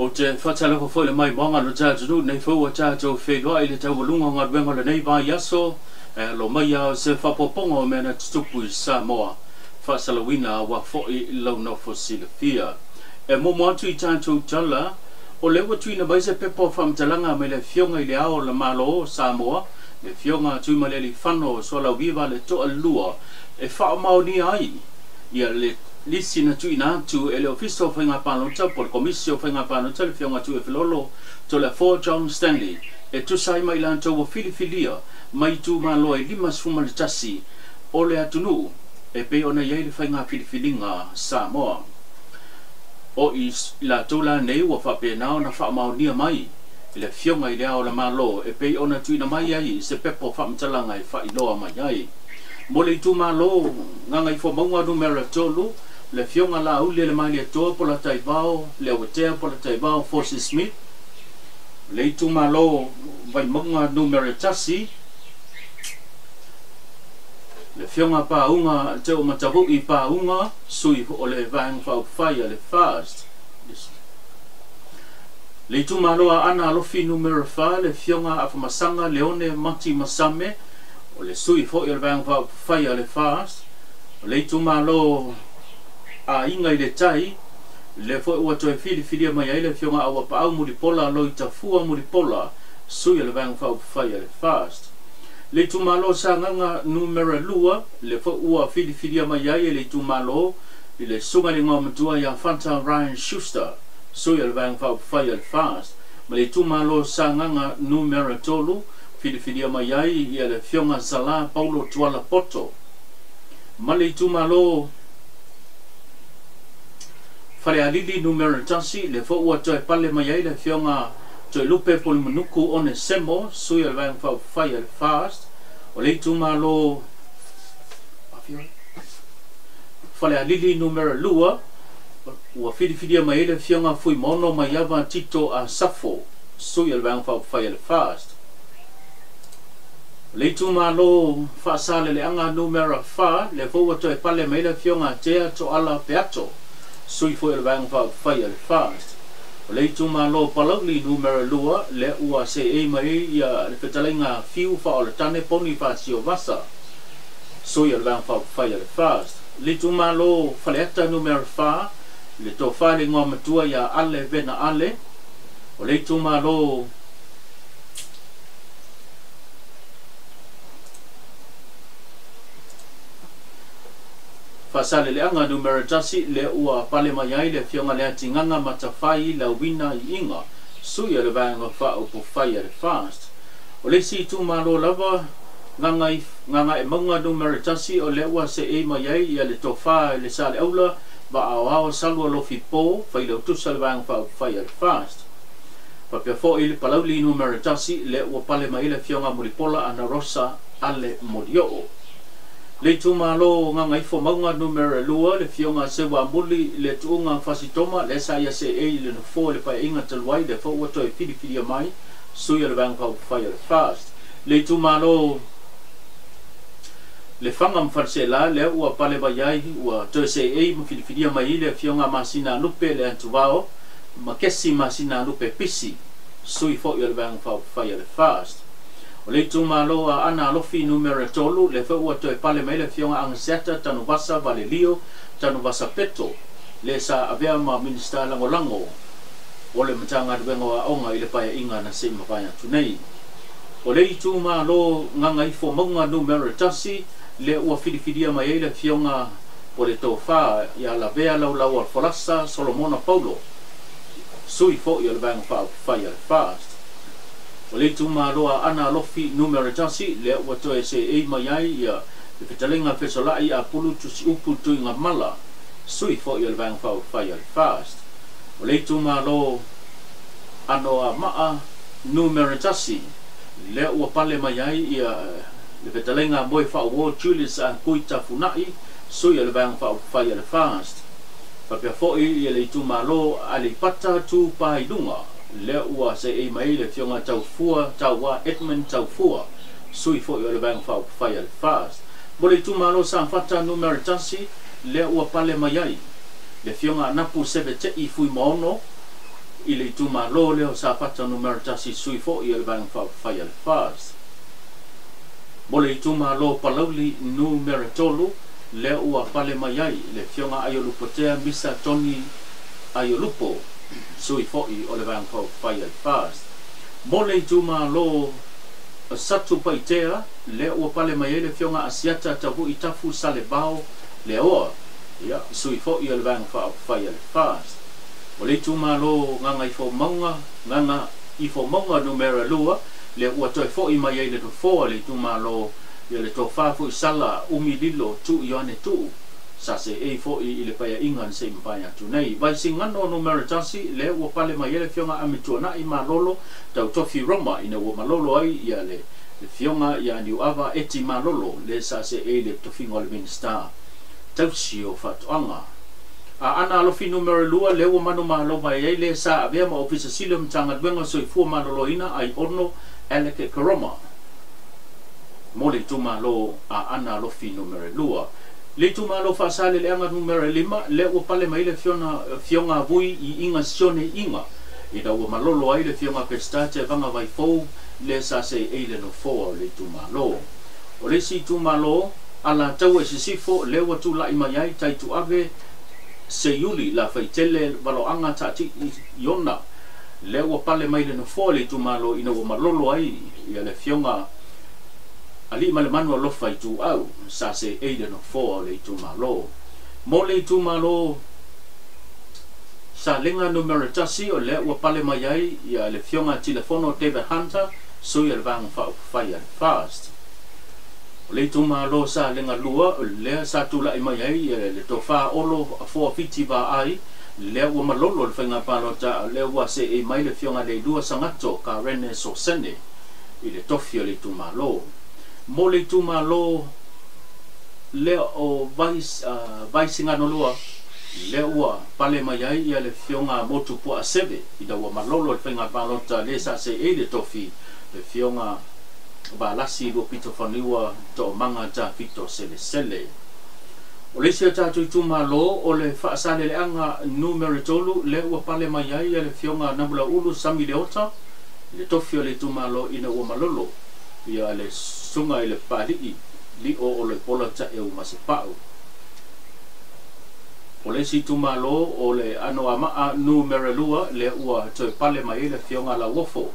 Ou te faatalofa foi le maimoaga lo tatou nei foi ua tatou feiloai i le taualuga o galuega o lenei vaiaso e alo mai a o se faaopoopoga o mea na tutupu i Samoa faasalauina aua foi lau nofo silafia. E muamua atu i tatou tala, o lea ua tuuina mai se pepa o faamatalaga mai le Afioga i le Ao o le Malo o Samoa, le Afioga Tuimalealiifano Sualauviva le Toalua, e faamaonia ai ia le lisi na tuuina atu e le Ofisa o Faiga Palota po o le Komisi o Faiga Palota le Afioga Tuiafelolo Toleafoa John Stanley e tusa ai ma i latou ua filifilia mai itumalo e 51 o le atunuu e pei ona i ai le faiga filifiliga Samoa. O i latou la nei ua faapena ona faamaonia mai i le Afioga i le Ao o le Malo e pei ona tuuina mai ai se pepa o faamatalaga e faailoa mai ai. Mo le itumalo Gagaifomauga numera 3, le Afioga Laauli le Malietoa Polataivao Leauatea Polataivao Forces Smith. Le itumalo Vaimauga numera 1, le Afioga Pauga Teumatavui Pauga, sui o le Vaega Faaupufai a le FAST. Le itumalo Aana Alofi numera 4, le Afioga Afamasaga Leone Mati Masame, o le sui foi o le Vaega Faaupufai a le FAST. O le itumalo Aiga i le Tai, le foi ua toe filifilia mai ai le Afioga Auapaau Mulipola Loitafua Mulipola, sui o le Vaega Faaupufai a le FAST. Le itumalo Sagaga numera 2, le foi ua filifilia mai ai e le itumalo i le Susuga i le Igoamatua ia Fata Ryan Schuster, sui o le Vaega Faaupufai a le FAST. Ma le itumalo Sagaga numera 3, filifilia mai ai ia le Afioga Sala Paulo Tuala Poto. Ma le itumalo Falealili numera 1, le foi ua toe pale mai ai le Afioga Toelupe Polemunuku Onesemo, sui o le Vaega Faaupufai a le FAST. O le itumalo Falealili numera 2, ua filifilia mai ai le Afioga Fuimaono Maiava Tito Asafo, sui o le Vaega Faaupufai a le FAST. O le itumalo Faasaleleaga numera 4, le foi ua toe pale mai le Afioga Tea Toala Peato, sui foi o le Vaega Faaupufai a le FAST. O le itumalo Palauli numera 2, le ua seei mai ia le fetalaiga Fiu Faaolatane Poni Faasiovasa, sui o le Vaega Faaupufai a le FAST. Le itumalo Faleata numera 4, le tofa le Igoamatua ia Ale Vena Ale. O le itumalo Faasaleleaga numera 1, le ua pale mai ai le Afioga Leatigaga Matafai Lauina Iiga, sui o le Vaega Faaupufai a le FAST. O le isi itumalo lava Gagaemauga numera 1, o le ua seei mai ai ia le tofa i le Saleaula Vaaoao Salua Lofi Po, failautusa le Vaega Faaupufai a le FAST. Faapea foi le Palauli numera 1, le ua pale mai le Afioga Mulipola Ana Rosa Ale Molioo. Le itumalo Gagaifomauga numera 2, le Afioga Seuamuli le Tuuga Fasitoma, le sa ia seei le nofoa le paeaiga talu ai, le foi ua toe filifilia mai, sui o le Vaega Faaupufai a le FAST. Le itumalo Lefaga ma Faleaseela, lea ua pale mai ai ua toe seei ma filifilia mai le Afioga Masina Lupe le Atuvao ma Kesi Masina Lupe Pisi, sui foi o le Vaega Faaupufai a le FAST. O le itumalo Aana Alofi numera 3, le foi ua toe pale mai le Afioga Agaseata Tanuvasa Valelio Tanuvasa Peto, le sa avea ma Minista Lagolago o le Matagaluega o Aoga i le paeaiga na sei mavae atu nei. O le itumalo Gagaifomauga numera 1, le ua filifilia mai ai le Afioga o le tofa ia Lavea Laulau Alfolasa Solomona Paulo, sui foi o le Vaega Faaupufai a le FAST. O le itumalo Aana Alofi numera 1, le ua toe seei mai ai ia le fetalaiga Fesolai Apulu Tusiupu Tuigamala, sui foi o le Vaega Faaupufai a le FAST. O le itumalo Anoamaa numera 1, le ua pale mai ai ia le fetalaiga Moe Faauo Julius Akui Tafunai, sui o le Vaega Faaupufai a le FAST. Faapea foi ia le itumalo Aleipata Tupa i Luga, lea ua seei mai le Afioga Taufua Taua Edmund Taufua, sui foi o le Vaega Faaupufai a le FAST. Mo le itumalo Safata numera 1, lea ua pale mai ai le Afioga Anapu Sevetei Fuimaono, i le itumalo lea o Safata Nu.1, sui fo'i o le Vaega Faaupufai a le FAST. Mo le itumalo Palauli Nu.3, lea ua pale mai ai le Afioga Aiolupotea Misa Tony Aiolupo, sui fo'i o le Vaega Faaupufai a le FAST. Mo le itumalo Satupaitea, lea ua pale mai ai le Afioga Asiata Tavu'i Tafu Salevao Leaoa, ia, sui fo'i o le Vaega Faaupufai a le FAST. O le itumalo Gagaifomauga Nu.2, lea ua toe fo'i mai ai le nofoa le itumalo ia le tofa fo'i Sala Umi Lilo Tuu Ioane Tuu, sa seei fo'i i le paeaiga na se i mavae atu nei. Vaisigano Nu.1, lea ua pale mai ai le Afioga Amituana'i Malolo Tautofi Roma, ina ua malolo ai ia le Afioga ia Niuava Eti Malolo, le sa seei le tofiga o le Minisita tausi o Faatoaga. Aana Alofi Nu.2, lea ua manumalo mai ai le sa avea ma Ofisa Sili o Matagaluega o Soifua Maloloina Aiono Alec Koroma mo le itumalo Aana Alofi Nu.2. Le itumalo Faasaleleaga Nu.5, lea ua pale mai le Afioga Vui i Iga Sione Iga, ina ua malolo ai le Afioga Pestate Vaga Vaifou, le sa seei le nofoa o le itumalo. O le isi itumalo Alataua i Sisifo, lea ua tula'i mai ai Taituave Seiuli Lafaitele Valoaga Taati'i Iona, lea ua pale mai le nofoa le itumalo ina ua malolo ai ia le Afioga Aliimalemanu Alofa Ituau, sa seei le nofoa o le itumalo. Mo le itumalo Salega Nu.1, o lea ua pale mai ai ia le Afioga Tilafono David Hunter, sui o le Vaega Faaupufai a le FAST. O le itumalo Salega 2, o lea sa tula'i mai ai le tofa Olo Afoa Fiti Vaai, lea ua malolo le faiga palota, lea ua seei mai le Afioga Leilua Sagato Karene Sosene i le tofi o le itumalo. Mo le itumalo lea o Vaisigano 2, lea ua pale mai ai ia le Afioga Motu Puaseve, ina ua malolo le faiga palota, le sa seei le tofi le Afioga Valasi Luapito Faniua Toomaga Tafito Selesele. O le isi o tatou itumalo o le Faasaleleaga Nu.3, lea ua pale mai ai ia le Afioga Namulauulu Sami Leota i le tofi o le itumalo, ina ua malolo ia le susuga i le Papali'i Lio o le Pola Taeu Masepau. O le isi itumalo o le Anoamaa Nu.2, lea ua toe pale mai ai le Afioga Lauofo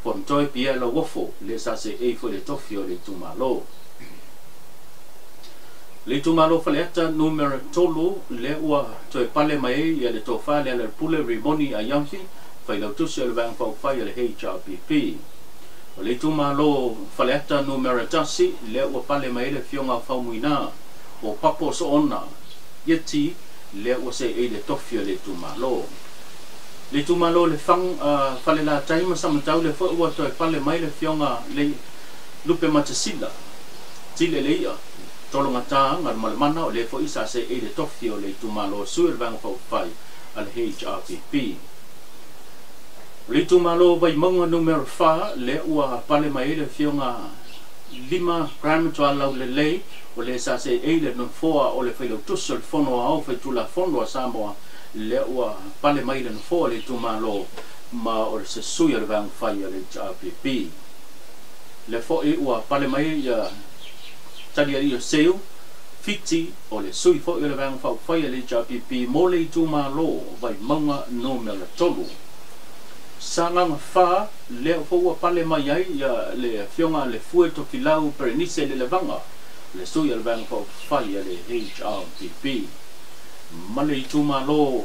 Fonotoe Pierre Lauofo, le sa seei foi le tofi o le itumalo. Le itumalo Faleata Nu.3, lea ua toe pale mai ai ia le tofa Lealailepule Rimoni Aiafi, failautusi o le Vaega Faaupufai a le HRPP. O le itumalo Faleata Nu.1, lea ua pale mai ai le Afioga Faumuina o Papo Soona Ieti, lea ua seei le tofi o le itumalo. Le itumalo le Falelatai ma Samatau, le foi ua toe pale mai le Afioga le Lupe Matasila Tile Leia Tologata Galumalemana, o le foi sa seei le tofi o le itumalo, sui o le Vaega Faaupufai a le HRPP. O le itumalo Vaimauga Nu.4, lea ua pale mai ai le Afioga Lima Graham Tualaulelei, o le sa seei le nofoa o le failautusi o le Fono Aoao Faitulafono a Samoa, lea ua pale mai le nofoa o le itumalo ma o se sui o le Vaega Fai a le HRPP. Le fo'i ua pale mai ia Talialii o Seu Fiti, o le sui fo'i o le Vaega Faaupufai a le HRPP mo le itumalo Vaimauga Nu.3. Sagaga 4, lea foi ua pale mai ai ia le Afioga le Fue Tofilau Perenise Lelevaga, le sui o le Vaega Faaupufai a le HRPP. Ma le itumalo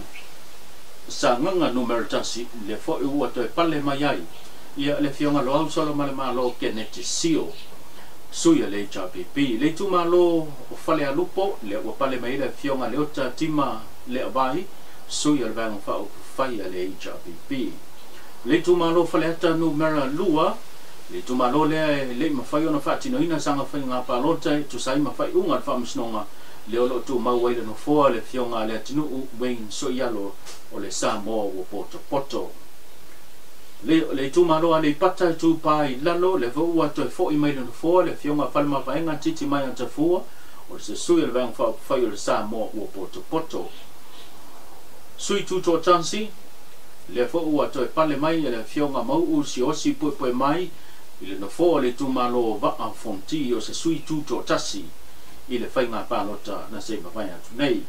Sagaga Nu.1, lea foi ua toe pale mai ai ia le Afioga Loau Solamalemalo Keneti Sio, sui o le HRPP. Le itumalo o Falealupo, lea ua pale mai ai le Afioga Leota Tima Leavai, sui o le Vaega Faaupufai a le HRPP. Le itumalo Faleata Nu.2, le itumalo lea e le'i mafai ona faatinoina saga faiga palota e tusa ai ma faaiuga a le Faamasinoga, lea o loo tumau ai le nofoa le Afioga le Atunuu Wayne Soialo o le Samoa ua potopoto. Le itumalo Aleipata Itupa i Lalo, le foi ua toe fo'i mai le nofoa le Afioga Falemavaega Titi Mai Atafua, o se sui o le Vaega Faaupufai o le Samoa ua potopoto. Sui Tutoatasi, Lea fo'i ua toe pale mai le Afioga Mau'u Siaosi Puepuemai i le nofoa o le itumalo Vaa o Fonoti, o se sui tuto'atasi i le faiga palota na se i mavae atu nei.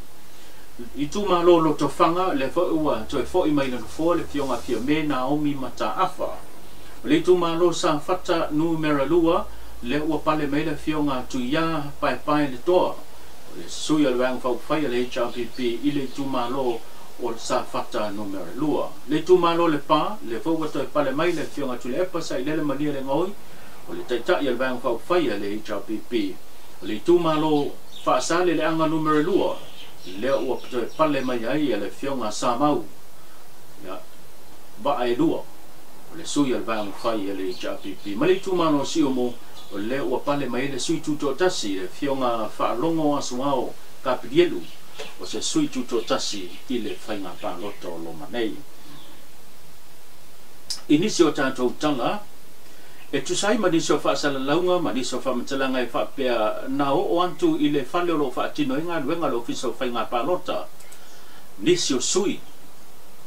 Itumalo Lotofaga, lea fo'i ua toe fo'i mai le nofoa le Afioga Fiame Naomi Mataafa. O le itumalo Safata Numera 2, lea ua pale mai le Afioga Tuiā Paepae le Toa, o le sui o le Vaega Faaupufai a le HRPP i le itumalo o Safata Numera 2. Le itumalo Lepa, lea foi ua toe pale mai le Afioga Tuilaepa Sailele Malia Legaoi, o le Taitai o le Vaega Faaupufai a le HRPP. O le itumalo Faasaleleaga Numera 2, lea ua toe pale mai ai le Afioga Samau Vaaelua, o le sui o le Vaega Faaupufai a le HRPP. Ma le itumalo Siumu, o lea ua pale mai le sui tuto'atasi, le Afioga Faalogo Asuao Kapilielu, o se sui tuto'atasi i le faiga palota o loma nei. I nisi o tatou tala, e tusa ai ma nisi o faasalalauga ma nisi o faamatalaga e faapea na oo atu i le fale o loo faatino ai galuega le Ofisa o Faiga Palota nisi o sui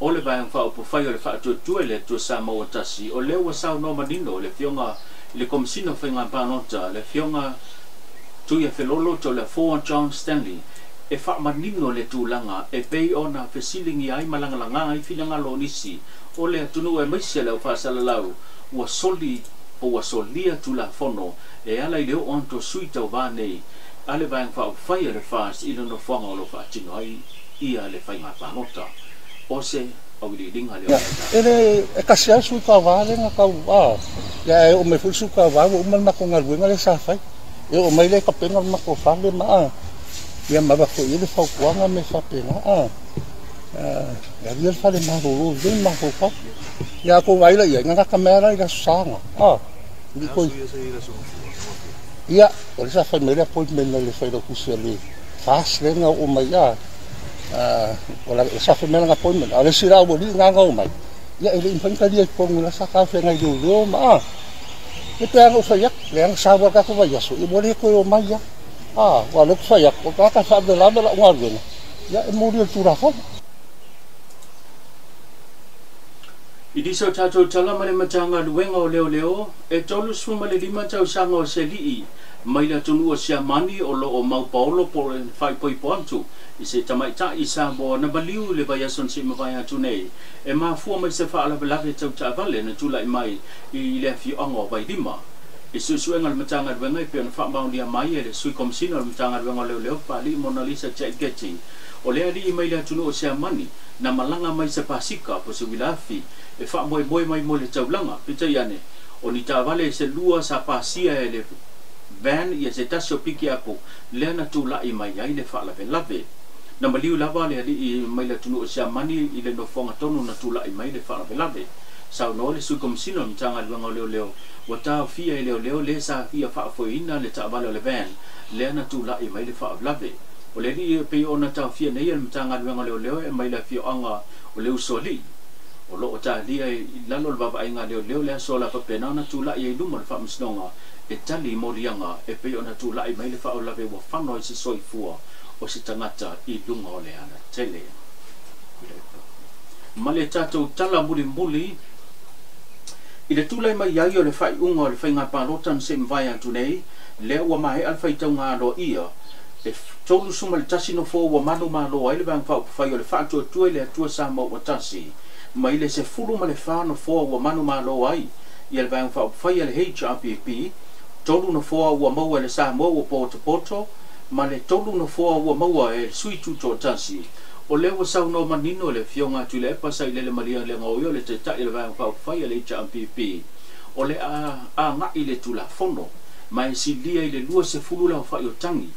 o le Vaega Faaupufai o le Faatuatua i le Atua Samoa Tasi, o lea ua saunoa manino le Afioga i le Komesina o Faiga Palota, le Afioga Tuiafelolo Toleafoa John Stanley, e faamanino le tulaga e pei ona fesiligia ai ma lagalagā ai finagalo o nisi o le atunuu aemaise le au faasalalau ua soli po ua solia Tulafono e ala i le oo atu o sui tauvā nei a le Vaega Faaupufai a le FAST i le nofoaga o lo o faatino ai ia le faiga palota. O se auiliiliga lea o Ia, le e le e tasi lava le sui tauva lea na tau a ia e oo mai foi le sui tauva ua uma le matou galuega lea sa fai. E oo mai lea e tapena le matou fale ma a ia ma avatu i ai le fautuaga ma mea faapena a. E alu ia le fale malolo i le mafaufau. Ia a tou vaai la i ai, na gata mai lava la i le Aso Sa na. A, i koi. Ia, o lea sa fai mai le appointment a le failautusi a le FAST lea na oo mai a. O la sa fai mai lana appointment. A o le isi la aualii na na omai, ia e le i mafai ona talia i totonu la sa talafeagai leoleo ma a. E pei lava ona ou fai atu, leaga sa ua tatou vaiaso, ia ua le toe omai lava. A, aua o lea ou te fai atu, o le tagata e faalavelave lau galuega, ia e molia i le Tulafono. I nisi o tatou tala ma le Matagaluega o Leoleo, e 35 tausaga o se alii mai le atunuu o Siamani o lo o mau paolo po o le faaipoipo atu i se tamaitai Samoa na maliu i le vaiaso na se i mavae atu nei, e mafua mai se faalavelave tau taavale na tulai mai i le afioaga o Vailima. I suesuega a le Matagaluega e pei ona faamaonia mai e le Sui Komesina o le Matagaluega o Leoleo, Papalii Monalisa Giachetti, o le alii mai le atunuu o Siamani na malaga mai se pasika po o se uilaafi e faamoemoe mai mo le taulaga. Peitai ane, o ni taavale se lua sa pasia e le van ia se tasi o pikiapu lea na tula'i mai ai le faalavelave. Na maliu lava le alii mai le atunuu o Siamani i le nofoaga tonu na tula'i mai le faalavelave. Saunoa le Sui Komesina o le Matagaluega o Leoleo ua taofia e leoleo lē sa fia faafoeina le taavale o le van lea na tula'i mai le faalavelave. O le alii e pei ona taofia nei e le Matagaluega o Leoleo e mai le afioaga o le Usoalii, o lo o talia i lalo o le vaavaaiga a leoleo le aso o le a faapena ona tula'i ai i luma o le Faamasinoga e tali i moliaga e pei ona tula'i mai le faalavelave ua fano ai se soifua o se tagata i luga o le alatele. Ma le tatou tala mulimuli i le tulai mai ai o le faaiuga o le faiga palota na se i mavae atu nei, lea ua maea le faitauga aloaia e 31 nofoa ua manumalo ai le Vaega Faaupufai o le Faatuatua i le Atua Samoa ua Tasi, mai le 14 nofoa ua manumalo ai ia le Vaega Faaupufai a le HRPP, 3 nofoa ua maua e le Samoa ua potopoto, ma le 3 nofoa ua maua e le sui tuto'atasi. O lea ua saunoa manino le Afioga Tuilaepa Sailele Malielegaoi o le Taitai o le Vaega Faaupufai a le HRPP, o le a aga'i le Tulafono ma e silia i le 20 le aofa'i o tagi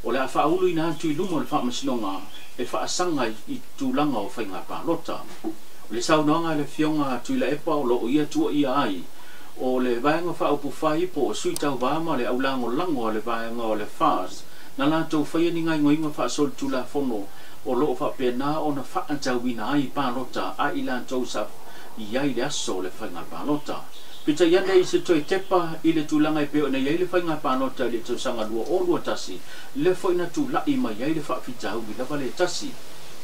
o le a faauluina atu i luma o le Faamasinoga e faasaga i tulaga o faiga palota. O le saunoaga a le Afioga Tuilaepa o lo o ia tuuaia ai o le Vaega Faaupufai po o sui tauvā ma le aulagolago a le vaega o le FAST na latou faia ni gaoioiga faasolitulafono o lo o faapena ona faatauina ai palota a i latou sa i ai le aso o le faiga palota. Peitai ane i se toe tepa i le tulaga e pei ona i ai le faiga palota i le tausaga 2021, lea foi na tula'i mai ai le faafitauli lava le tasi.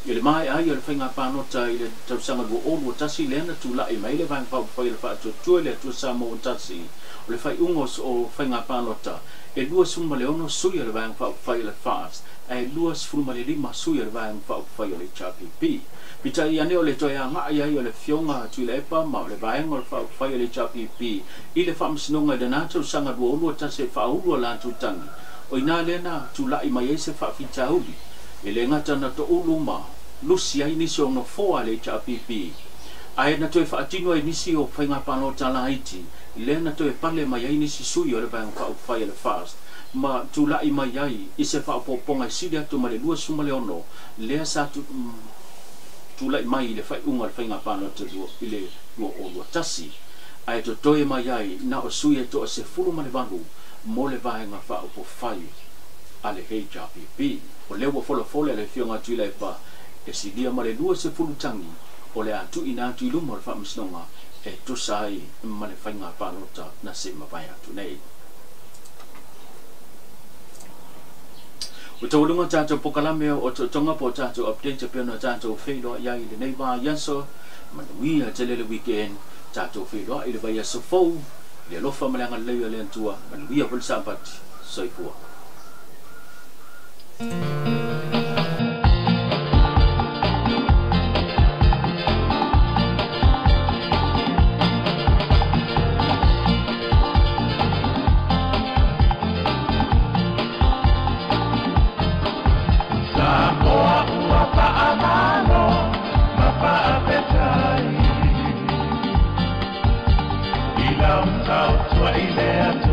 I le maea ai o le faiga palota i le tausaga 2021 lea na tula'i mai le Vaega Faaupufai o le Faatuatua i le Atua Samoa ua Tasi, o le faaiuga o faiga palota e 26 sui o le Vaega Faaupufai o le FAST ae 25 sui o le Vaega Faaupufai o le HRPP. Peitai ane o le toe aga'i ai o le Afioga Tuilaepa ma o le Vaega o le Faaupufai o le HRPP i le Faamasinoga i lena tausaga 2021 e faaulu a latou tagi, o iná lea na tula'i mai ai se faafitauli e lē gata na to'ulu ma lusi ai nisi o nofoa a le HRPP, ae na toe faatino ai nisi o faiga palota laiti lea na toe pale mai ai nisi sui o le Vaega Faaupufai a le FAST ma tula'i mai ai i se faaopoopoga e sili atu ma le 26 lea sa tula'i mai i le faaiuga o le faiga palota i le 2021, ae totoe mai ai na o sui e 18 mo le Vaega Faaupufai a le HRPP. O lea ua folafola e le Afioga Tuilaepa e silia ma le 20 tagi o le a tuuina atu i luma o le Faamasinoga e tusa ai ma le faiga palota na se'i mavae atu nei. Ua taualuga tatou pokalame o otootoga po o tatou update e pei ona tatou feiloai ai i lenei vaiaso. Manuia tele le weekend, tatou feiloai i le vaiaso fou i le alofa ma le agalelei o le Atua. Manuia foi le Sapati. Soifua. Samoa ua faamalo ma faafetai i lau tautua i le Atua.